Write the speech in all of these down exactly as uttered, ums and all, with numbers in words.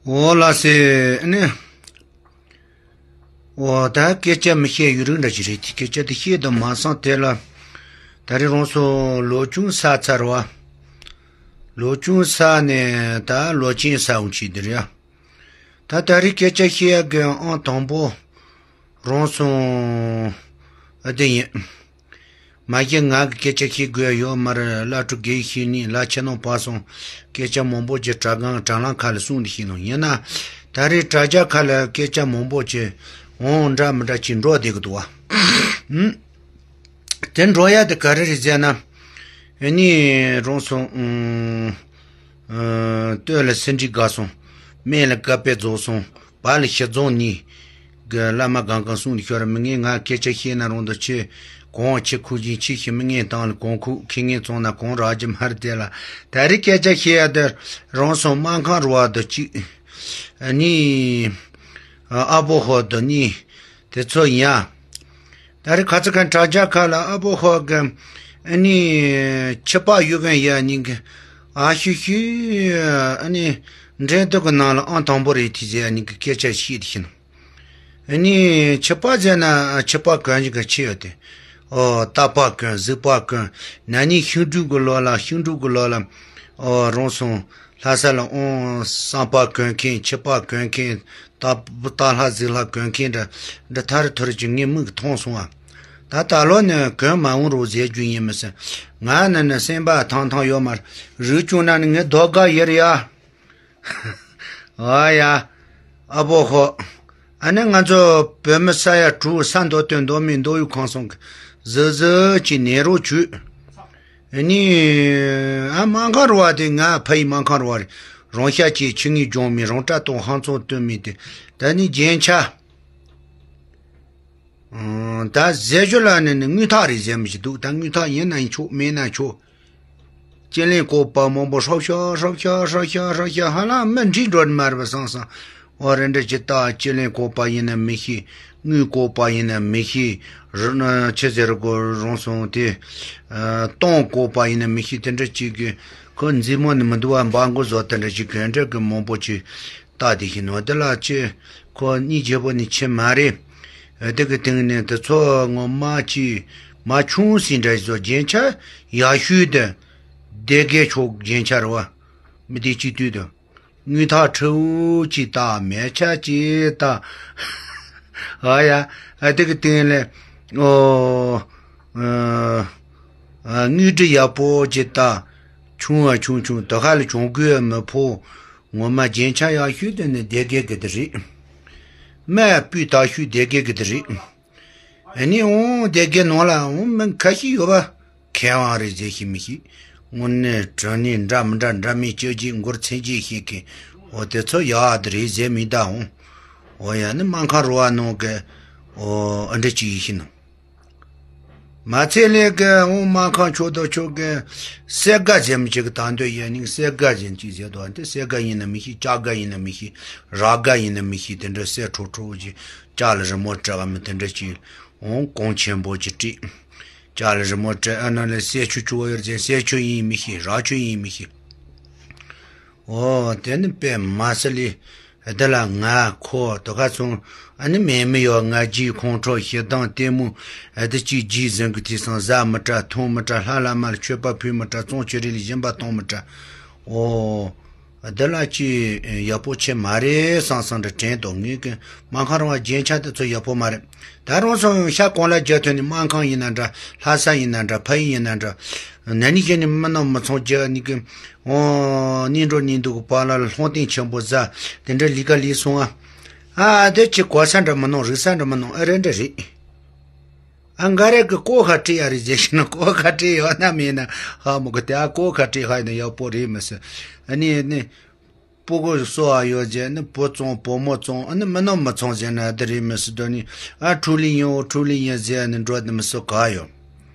འོ་ལགས་སེ། ཨ་ནི། འོ་ད་སྐད་ཆ་མི་བཤད་ཡུན་རིང་འདྲ་ཞིག་རེད། དེ་སྐད་ཆ་དེ་བཤད་དུ་མ་སོང་། དེ་ལ་ད་རེས་རང་ཚོ་ལོ་ཆུང་ས་ཚར་བ། ལོ་ཆུང་ས་ནས་ད་ལོ་ཆེན་ས་འོང་ཆེད་དེ་རེད་ཡ། ད་ད་རེས་སྐད་ཆ་བཤད་ཡ་གི་ཨང་དང་པོ་རང་སོང་ཨ་དེ་ཡིན། མ་གཞི་ང་གི་སྐད་ཆ་བཤད་དགོས་ཡ་ཡོད་མ་རེད། བླ་སྤྲུལ་དགེ་བཤེས་གཉིས་ལ་ཆེ་ནང་པ་སོང་། སྐད་ཆ་མང་པོ་ཅིག་དྲ་སྒང་དྲ་ལམ་ཁ་ལ་གསུངས་ཏེ་ཤེས་ནོ་ཡིན་ན། ད་རེས་དྲ་རྒྱ་ཁ་ལ་སྐད་ཆ་མང་པོ་ཅིག་འོང་འདྲ་མི་འདྲ་ཅིག་འགྲོ་བསྡད་གི་འདུག་བ། ཨུམ། དེ་འགྲོ་ཡ་དེ་ག་རེ་རེད་ཟེར་ན། ཨ་ནི་རང་སོང་། ཨུམ། ཨ། སྟོད་ལ་སེ་འབྲས་དགའ་སོང་། སྨད་ལ་བཀའ་པད་རྫོགས་སོང་། བར་ལ་ཞི་རྫོང་གཉིས། གི་བླ་མ་གང་གང་གསུང་དུ་ཤོར་མི་ངན། ང་སྐད་ཆ་བཤད་ན་རང་དུ་ཆེ། གོང་ཆེ་ཁུག་ཅིང་ཆེ་ཞིང་མི་ངན་དང་ལ་གོང་ཁུག་ཁེ་ངན་ཚང་ན་གོང་རག་རྒྱུ་མ་རེད་དེ་ལ། ད་རེས་སྐད་ཆ་བཤད་ཡ་དེ་རང་སོང་སྨར་ཁམས་རུ་བ་དུ་གཅིག་ཨ་ནི། ཨ་པོ་ཧོ་དུ་གཉིས། དེ་ཚོ་ཡིན་ཡ། ད་རེས་ཁ་ཚ་ཁ་དྲ་རྒྱ་ཁ་ལ་ཨ་པོ་ཧོ་གི་ཨ་ནི་ཆུ་པ་ཡུ་གན་ཡ་ནིང་གི་ཨ་ཤུ་ཤུ་ཨ་ནི་འགྲན་བསྡུར་གི་ནང་ལ་ཨང་དང་པོ་རེད་དེ་ཟེར་ཡ་ནིང་གི་སྐད་ཆ་བཤད་དེ་ཤི་ན། ཨ་ནི་ཆུ་པ་ཟེར་ན་ཆུ་པ་གོན་ཞིག་གི་ཆེ་ཡོད་དེ། ཨོ་རྟ་པ་གོན་གཟིག་པ་གོན། ན་ནིང་ཤིང་འབྲུག་གི་ལོ་ལ་ཤིང་འབྲུག་གི་ལོ་ལ་ཨོ་རང་སོང་། ལྷ་ས་ལ་ཨོང་བསམ་པ་གོན་མཁན་ཆུ་པ་གོན་མཁན། རྟ་རྟ་ལྷ་གཟིག་ལྷ་གོན་མཁན་འདྲ་འདྲ་ཐར་ཐོར་གྱི་ངའི་མིག་གིས་མཐོང་སོང་ཨ། ད་ད་ལོ་ནས་གོན་མ་འོང་རོགས་ཟེར་རྒྱུ་ཡིན་མི་སྲིད། ང་ནི་ནི་སེམས་པ་ཐང་ཐང་ཡོད་མ་རེད། རིག་བྱུང་ན་ནི་ངའི་རྡོ་དཀར་ཡིར་ཡ། ཨ་ཡ། ཨ་པོ་ཧོ། ཨ་ནི་ང་ཚོ་བོད་མི་ས་ཡ་དྲུག་ས་མདོ་སྟོད་མདོ་སྨད་མདོ་དབུས་ཁམས་གསུམ་གི་གཟི་གཟི་གྱི་ནད་རོགས་བྱུས། ཨ་ནི། ཨ་སྨར་ཁམས་རུ་བ་དེ་ང་ཕ་ཡི་སྨར་ཁམས་རུ་བ་རེད། རང་ཤ་ཆེ་ཆུ་ངན་ལྗོངས་མི་རང་སྐྲ་དང་ཧང་ཚང་སྟོན་མི་དེ། ད་ནི་རྒྱན་ཆ། ཨང་། ད་ཟས་ཞོ་ལ་ནི་ནི་དངུལ་ཐག་རེད་ཟེར་མི་ཞིག་འདུག་ད་དངུལ་ཐག་ཡིན་ན་ཆོག་མེད་ན་ཆོག་སྤྱི་གླིང་བཀོད་པ་མང་པོ་ཧྲོབ་ཤ་ཧྲོབ་ཤ་ཧྲོབ་ཤ་ཧྲོབ་ཤ་ཧ་ལམ་མི་འགྲིག་འགྲོ་ནི་མ་རེད་པ་བསམ་བསམ། འོ་རེ་འདྲ་ཅི་ལྟ་སྤྱི་གླིང་བཀོད་པ་ཡིན་ན་མི་ཤེས། དངུལ་བཀོད་པ་ཡིན་ན་མི་ཤེས། རི་ན་ཆི་ཟེར་དགོས་རང་སོང་དེ། ཨ་སྟོང་བཀོད་པ་ཡིན་ན་མི་ཤེས་དེ་འདྲ་ཅིག་གི་ཁོ་མཛེས་མོ་ནི་མི་འདུག་བ། འབའ་མགོ་བཟོ་དེ་འདྲ་ཅིག་གོན་འདྲ་གི་མང་པོ་ཅིག་ལྟ་དེ་ཤི་ནོ་དེ་ལ་ཅི། ཁོ་གཉིས་རྒྱལ་པོ་ནི་ཆེ་མ་རེད། ཨ་དེ་གི་སྟེང་ནས་དེ་ཚོ་ངོ་མ་ཅི་མ་ཆུང་སྲིད་འདྲ་བཟོ་རྒྱན་ཆ་ཡག་ཤོས་དེ་སྡེ་དགེ་ཕྱོགས་རྒྱན་ཆ་རེད་བ། མི་དེ་གཅིག་དུས་དུ། དངུལ་ཐག་ཁྲིའུ་ཅིག་བཏགས་མལ་ཆ་ཅིག་བཏགས། ཨ་ཡ། ཨ་དེ་གི་སྟེང་ལས། ཨོ། ཨ། ཨ་དངུལ་འབྲི་ཡག་པོ་ཅིག་བཏགས། ཆུང་བ་ཆུང་ཆུང་དེ་ཁ་ལ་གྱོང་གུད་མི་ཕོག་ངོ་མ་རྒྱན་ཆ་ཡག་ཤོས་དེ་ནི་སྡེ་དགེ་གི་དེ་རེད། སྨད་སྤུས་དག་ཤོས་སྡེ་དགེ་གི་དེ་རེད། ཨ་ནི་འོང་སྡེ་དགེ་ནང་ལ་འོང་མི་ཁ་ཤས་ཡོད་པ། མཁས་དབང་རེད་ཟེར་ཤེས་མི་ཤེས། དངོས་གནས་དྲང་གནས་འདྲ་མི་འདྲ་འདྲ་མིན་སྤྱོད་རྒྱུའི་མགུར་མཚན་རྒྱས་ཤེས་མཁན། འོ་དེ་ཚོ་ཡག་དེ་རེད་ཟེར་མི་གདའ་འོང་། འོ་ཡ་ནི་སྨར་ཁམས་རུ་བ་ནང་གི། འོ་ཨ་འདྲ་ཅིག་ཡིན་ཤི་ན། མ་ཚད་ལས་གི་འོང་སྨར་ཁམས་ཕྱོགས་དང་ཕྱོགས་གི་སེ་དགའ་ཟེར་མི་ཅིག་གི་དང་འདོད་ཡས་ནིང་སེ་དགའ་ཟེར་ཅིག་ཟེར་དོ། དེ་སེ་དགའ་ཡིན་ན་མི་ཤེས། ལྕགས་དགའ་ཡིན་ན་མི་ཤེས། ར་དགའ་ཡིན་ན་མི་ཤེས། དེ་འདྲ་སེ་ཁྲོ་ཁྲོ་ཅིག་ལྕགས་ལ་རི་མོ་བྲི་བ་མི་དེ་འདྲ་ཅིག་འོང་གོང་ཆེན་པོ་ཅིག་བྲིས། ལྕགས་ལ་རི་མོ་བྲི་ཨ་ན་ལས་སེ་ཆུ་ཆུ་བ་ཡོད་ཟེར་སེ་ཆུ་ཡིན་མི་ཤེས། ར་ཆུ་ཡིན་མི་ཤེས། འོ་དེ་ནི་དཔེ་མ་སྲིད་ལས། འདི་ལ་ང་ཁོ་དོ་ཁ་ཚོང་ཨ་ནི་མེད་མི་ཡོད། ང་རྒྱུའི་ཁོང་ཁྲོ་ཞེ་སྡང་ལྟད་མོ། ཨ་འདི་གཅིག་རྒྱུས་ཟིན་གི་དུས་སང་བཟའ་མི་དྲ་འཐུང་མི་དྲ་ལྷ་བླ་མ་ལ་མཆོད་པ་ཕུལ་མི་དྲ་བཙོང་ཆུ་རིལ་ལ་སྦྱིན་པ་གཏོང་མི་དྲ། འོ། འདི་ལ་ཅི་ཡག་པོ་ཆེ་མ་རེད་བསམ་བསམ་འདྲ་དྲན་དོ། ངས་གི་སྨར་ཁམས་རང་བ་རྒྱན་ཆ་དེ་ཚོ་ཡག་པོ་མ་རེད། ད་རང་སོང་ཡང་ཤ་གང་ལ་རྒྱ་ཐོན་ནས་སྨར་ཁམས་ཡིན་ན་འདྲ། ལྷ་ས་ཡིན་ན་འདྲ། ཕ་ཡུལ་ཡིན་ན་འདྲ། ན་ནིང་གཞན་ནི་མི་ནང་མི་ཚང་རྒྱ་ནི་གི། འོ། ནི་འགྲོ་ནི་འདུག་གི་བར་ལ་ལྷོང་སྟེང་ཆེན་པོ་ཟ། དེ་འདྲ་ལི་ཀ་ལི་སོང་ཨ། ཨ་དེ་ཅི་གོ་ས་འདྲ་མི་ནང་རིག་ས་འདྲ་མི་ནང་ཨ་རེ་འདྲ་རེད། ཨ་འགའ་རེ་གི་ཀོ་ཁ་བྲིས་ཡ་རེད་ཟེར་ཤི་ན་ཀོ་ཁ་བྲིས་ཡོད་ན་མེད་ན་ཧ་མོ་གི་དེ་ཨ་ཀོ་ཁ་བྲིས་ཧ་ཡིན་ན་ཡག་པོ་རེད་མི་སྲིད། ཨ་ནི་ནི། སྤུ་གུ་གསོ་བ་ཡོད་ཟེར་ནི་བུ་བཙོང་བུ་མོ་བཙོང་ཨ་ནི་མི་ནོ་མི་ཚོང་ཟེར་ན་འདི་རེད་མི་སྲིད་དོ་ནི། ཨ་ཕྲུ་ལི་ཡིན་འོ་ཕྲུ་ལི་ཡིན་ཟེར་ནི་འགྲོ་ནི་མི་སྲིད་ག་ཡོད།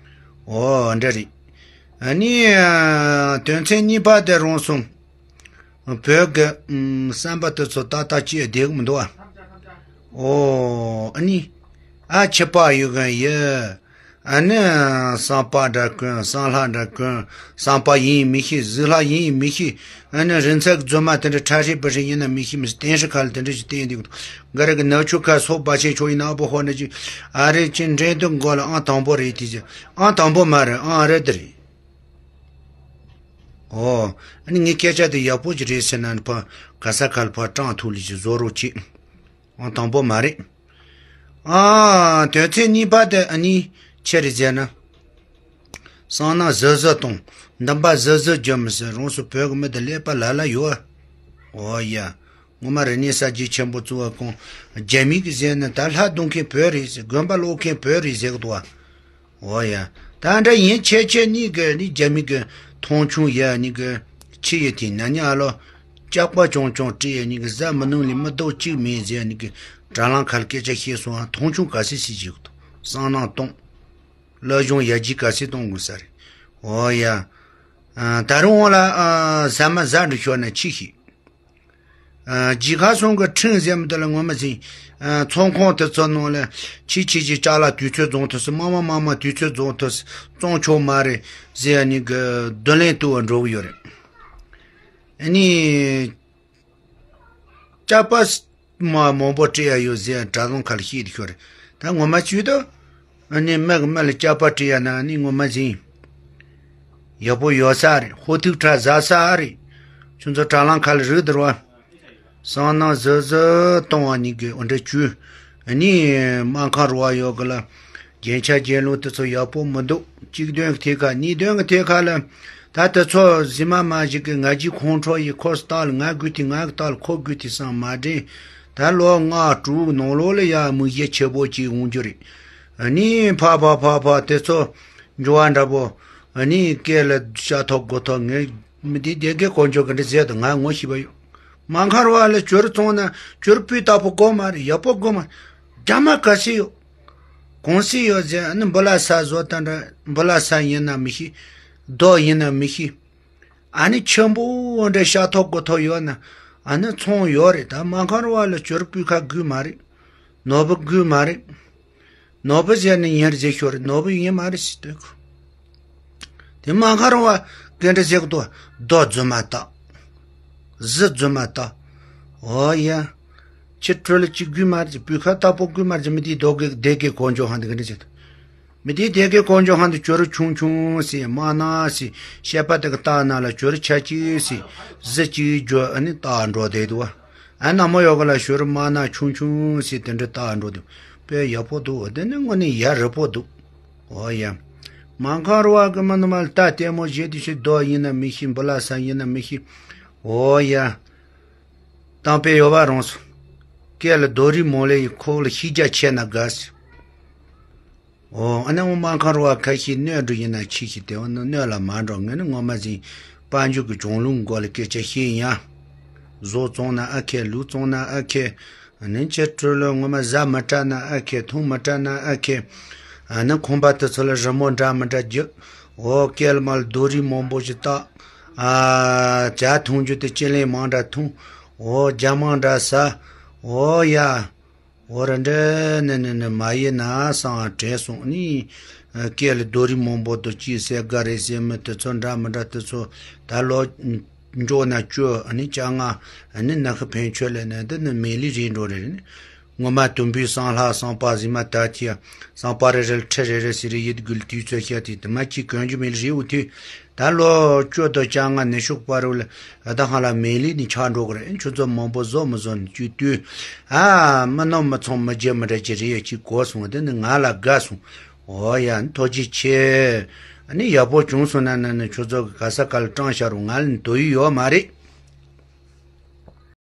འོ་འདྲ་རེད། ཨ་ནི་དོན་ཚན་གཉིས་པ་དེ་རང་སོང་། བོད་ཀྱི་བསམ་པ་དེ་ཚོ་ཏག་ཏག་ཅིག་བསྡད་གི་མི་འདུག་ཨ། འོ་ཨ་ནི། ཨ་ཆི་པ་ཡོད་གན་ཡི། ཨ་ནི་སང་པ་འདྲ་གོན། སང་ལྷ་འདྲ་གོན། སང་པ་ཡིན་མི་ཤེས། གཟུགས་ལྷ་ཡིན་མི་ཤེས། ཨ་ནི་རིན་ཚད་རྫུན་མ་དེ་འདྲ་ཁྲ་ཧྲི་བུ་ཧྲི་ཡིན་ན་མི་ཤེས། མི་སྟེང་ཧྲི་ཁ་ལ་དེ་འདྲ་ཞིག་བསྟན་འདུག་ག་རེ་གི་ནག་ཆུ་ཁ་སོག་པ་ཆེ་ཆོ་ཡིན་ན་ཨ་བོ་ཧོ་ན་ཅིག་ཨ་རེ་ཅི་འདྲེན་དུ་མགོ་ལ་ཨང་དང་པོ་རེད་དེ་ཅི་ཨང་དང་པོ་མ་རེད། ཨང་རེད་དེ་རེད། ཨོ། ཨ་ནི་ངའི་སྐད་ཆ་དེ་ཡག་པོ་ཅིག་རེད་ཟེར་ན་ཕ་ག་ས་ག་ལ་ཕ་ཀྲང་ཐུག་ལི་ཅིག་བཟོ་རོགས་གྱིས། ཨང་དང་པོ་མ་རེད། ཨ། དོན་ཚན་གཉིས་པ་དེ་ཨ་ནི་ཆི་རེད་ཟེར་ན། སང་ནང་གཟི་གཟི་གཏོང་། འདམ་པ་གཟི་གཟི་རྒྱུ་མི་ཟེར། རོང་སུ་བོད་གི་མི་དེ་ཀླད་པ་ལ་ལ་ཡོད། ཨོ་ཡ། ངོ་མ་རེ་ནི་ས་རྒྱུ་ཆེན་པོ་བཙུགས་པ་གོང་རྒྱ་མི་གི་ཟེར་ན་ད་ལྷ་རྡུང་མཁན་བོད་རེད་ཟེར། དགོན་པ་སློག་མཁན་བོད་རེད་ཟེར་གི་འདུག་བ། འོ་ཡ། ད་འདྲ་ཡིན་ཆེ་ཆེ་གཉིས་ཀྱི་ནི་རྒྱ་མི་གི་མཐོང་ཆུང་ཡ་གཉིས་ཀྱི་ཆི་ཡི་དེ་ན་ཉ་ཨ་ལོ། ལྕགས་པ་ཅུང་ཅུང་བྲིས་ཡ་གཉིས་ཀྱི་ཟ་མི་ནུང་ལི་མི་ལྡོག་གཅིག་མིན་ཟེར་ཡ་གཉིས་ཀྱི་དྲ་ལམ་ཁ་ལ་སྐད་ཆ་བཤད་སོང་ཨ། མཐོང་ཆུང་ག་སི་སི་ཞིག་སང་ནང་གཏོང་། བློ་སྦྱོང་ཡ་ཇི་ག་སི་གཏོང་དགོས་ས་རེད། འོ་ཡ། ཨ། ད་རུང་འོང་ལ་ཨ། ཟ་མ་ཟ་འགྲོ་ཤོར་ན་ཆི་ཤི། ཨ། ཇི་ཁ་སོང་གི་ཁྲིང་ཟེར་མི་དེ་ལ་ངོ་མ་ཟིན། ཨ། ཚོང་ཁང་དེ་ཚོ་ནང་ལ་ཆི་ཆི་ཆི་ཅ་ལག་དུས་ཚོད་རྫོང་ཐུབ་སི་མ་མ་མ་མ་དུས་ཚོད་རྫོང་ཐུབ་སི་བཙོང་ཆོག་མ་རེད་ཟེར་ཡ་ནི་གི་རྡུང་ལེན་བཏུ་བ་འགྲོ་གི་ཡོད་རེད། ཨ་ནི། ཅ་པ་སི་མ་མང་པོ་སྤྲད་ཡ་ཡོད་ཟེར་ཡ་དྲ་ལམ་ཁ་ལ་ཤེས་དེ་ཤོར་རེད། ད་ངོ་མ་བྱུས་དོ། ཨ་ནི་མི་གི་མི་ལ་སྐྱག་པ་སྤྲད་ཡ་ན་ནི་ངོ་མ་ཟིན། ཡག་པོ་ཡོད་ས་རེད། ཧོ་ཐུག་ཁྲ་ཟ་ས་རེད། ཁྱོད་ཚོ་དྲ་ལམ་ཁ་ལ་རིག་འདུག་བ། སང་ནང་གཟི་གཟི་གཏོང་བ་གཉིས་ཀྱི་འོ་འདྲ་བྱུས། ཨ་ནི་སྨར་ཁམས་རུ་བ་ཡོད་གི་ལ། རྒྱན་ཆ་རྒྱན་ལུང་དེ་ཚོ་ཡག་པོ་མི་འདུག་གཅིག་དོན་གི་ཐད་ཁ་གཉིས་དོན་གི་ཐད་ཁ་ལ། ད་དེ་ཚོ་གཟི་མ་མ་ཞིག་གི་ང་རྒྱལ་ཁོང་ཁྲོ་ཡི་ཁོ་སྟག་ལ་ང་དགོས་དེ་ང་གི་སྟག་ལ་ཁོ་དགོས་དེ་སང་མ་དྲན། ད་ལོ་ལྔ་དྲུག་ནང་ལོགས་ལ་ཡ་མི་གཞི་ཆེ་པོ་ཅིག་འོང་རྒྱུ་རེད། ཨ་ནི་ཕ་ཕ་ཕ་ཕ་དེ་ཚོ་འགྱུར་བ་འདྲ་པོ། ཨ་ནི་སྐད་ལ་ཤ་ཐོག་མགོ་ཐོག་ངས་མི་དེ་སྡེ་དགེ་དཀོན་མཆོག་གི་འདྲ་ཟེར་དུ་ང་ངོ་ཤེས་པ་ཡོད། སྨར་ཁམས་རུ་བ་ལ་བྱུ་རུ་བཙོང་ན་བྱུ་རུ་སྤུས་དག་པོ་དགོས་མ་རེད། ཡག་པོ་དགོས་མ་རེད། རྒྱ་མ་ག་སི་ཡོད། གོང་སི་ཡོད་ཟེར། ཨ་ནི་འབུ་ལ་ས་བཟོ་ལྟ་འདྲ་འབུ་ལ་ས་ཡིན་ན་མི་ཤེས། རྡོ་ཡིན་ན་མི་ཤེས། ཨ་ནི་ཆེན་པོ་འདྲ་ཤ་ཐོག་མགོ་ཐོག་ཡོད་ན་ཨ་ནི་ཚོང་ཡོད་རེད། ད་སྨར་ཁམས་རུ་བ་ལ་བྱུ་རུ་སྤུས་ཀ་དགོས་མ་རེད། ནོར་བུ་དགོས་མ་རེད། ནོར་བུ་ཟེར་ནི་ཡིན་རེད་ཟེར་ཤོར་རེད། ནོར་བུ་ཡིན་མ་རེད་ཟེར་ལྟོས་གོ། དེ་སྨར་ཁམས་རུ་བ་གན་འདྲ་ཟེར་གོ་ཏོ། རྡོ་རྫུན་མ་བཏགས། གཟི་རྫུན་མ་བཏགས། འོ་ཡ། ཁྱི་ཁྲོ་ལ་གཅིག་དགོས་མ་རེད། སྤུས་ཀ་བཏགས་པོ་དགོས་མ་རེད། མི་དེའི་རྡོ་གི་སྡེ་དགེ་དཀོན་མཆོག་ཧང་དེ་གན་འདྲ་ཟེར་ཏོ། མི་དེའི་སྡེ་དགེ་དཀོན་མཆོག་ཧང་དུ་བྱུ་རུ་ཆུང་ཆུང་ཟེར། དམར་ནག་ཟེར། བཤད་པ་དེ་གི་རྟགས་ན་ལ་བྱུ་རུ་ཆ་གཅིག་ཟེར། གཟི་གཅིག་བརྗོད་ཨ་ནི་རྟགས་འགྲོ་བསྡད་འདུག་བ། ཨ་ན་མོ་ཡོ་ག་ལ་བྱུ་རུ་དམར་ནག་ཆུང་ཆུང་ཟེར་དེ་འདྲ་རྟགས་འགྲོ་འདུག་དཔེ་ཡག་པོ་འདུག་དེ་ནི་དངོས་གནས་ཡ་རབས་པོ་འདུག་འོ་ཡ། སྨར་ཁམས་རུ་བ་གི་མི་ནི་མ་ལ་ལྟ་ལྟད་མོ་བྱེད་དུས་ཤིག་རྡོ་ཡིན་ན་མི་ཤེས། འབུ་ལ་ས་ཡིན་ན་མི་ཤེས། འོ་ཡ། གཏམ་དཔེ་ཡོད་པ་རང་སོ། སྐད་ལ་རྡོ་རིང་མོ་ལེ་ཡི་ཁོག་ལ་ཤེས་རྒྱ་ཆེ་ན་དགའ་ཟེར། འོ། ཨ་ནི་འོ་སྨར་ཁམས་རུ་བ་ཁ་ཤས་སྣོད་འགྲོ་ཡིན་ན་ཆི་ཞིག་དེ་འོ་ན་སྣོད་ལ་མ་འགྲོ། ངས་ནི་ངོ་མ་ཟིན། དཔལ་འབྱོར་གྱི་གྱོང་ལུགས་མགོ་ལ་སྐད་ཆ་བཤད་ཡ། བཟོ་བཙོང་ན་ཨ་ཁེ། ལུག་བཙོང་ན་ཨ་ཁེ། ཨ་ནི་ཁྱི་ཁྲོ་ལོ་ངོ་མ་ཟ་མི་སྤྲད་ན་ཨ་ཁེ། འཐུང་མི་སྤྲད་ན་ཨ་ཁེ། ཨ་ནི་ཁང་པ་དེ་ཚོ་ལ་རི་མོ་འདྲ་མི་འདྲ་རྒྱུ། འོ། སྐེད་ལ་མ་ལ་རྡོ་རིང་མང་པོ་ཞིག་བཏགས། ཨ། ཇ་འཐུང་རྒྱུ་དེ་ཅི་ལེན་མང་འདྲ་འཐུང་། འོ། རྒྱ་མང་འདྲ་ཟ། འོ་ཡ། འོ་ར་འདྲ་ནི་ནི་ནི་མ་ཡིན་ན་སང་དྲན་སོང་ནི། སྐད་ལ་རྡོ་རིང་མང་པོ་དུ་ཅི་ཟེར་ག་རེ་ཟེར་མི་དེ་ཚོ་འདྲ་མི་འདྲ་དེ་ཚོ་ད་ལོ་འཇོག་ན་བཅོ་ནི་ཅ་ང་ནི་ནག་ཕན་ཆོད་ལས་ནི་འདི་ནི་མེ་ལི་རེད་འགྲོ་རེད་ནི། ངོ་མ་དུམ་བུའི་སང་ལྷ་སང་པ་ཟི་མ་ད་ཁྱི་སང་པ་རེ་རེ་ཁྲི་རེ་རེ་ཟེར་རེ་ཡིད་དགུ་ལ་དུས་ཚོད་བཤད་དེ་དུ་མ་ཅི་གོན་རྒྱུ་མེ་ལི་རེ་འུ་ཐུས། ད་ལོ་བཅུ་དང་བཅོ་ལྔ་ནས་ཤུག་པ་རུ་ལ་ཨ་ད་ཧ་ལ་མེ་ལི་ནི་ཆགས་འགྲོ་གི་རེད། ཁྱོད་ཚོ་མང་པོ་བཟོ་མི་བཟོ་ནི་བཅུ་དུས། ཨ་མི་ནོར་མི་ཚང་མི་རྒྱལ་མི་འདྲ་ཅི་རེད་ཡ་ཅི་གོ་སོང་། དེ་ནི་ང་ལ་དགའ་སོང་། འོ་ཡ་ཐུགས་རྗེ་ཆེ། ཨ་ནི་ཡག་པོ་བྱུང་སོང་ན་ན་ནི་ཁྱོད་ཚོ་གི་ག་ས་ག་ལ་སྤྲང་ཤ་རུ་ང་ལ་ནི་དོ་ཡི་ཡོད་མ་རེད།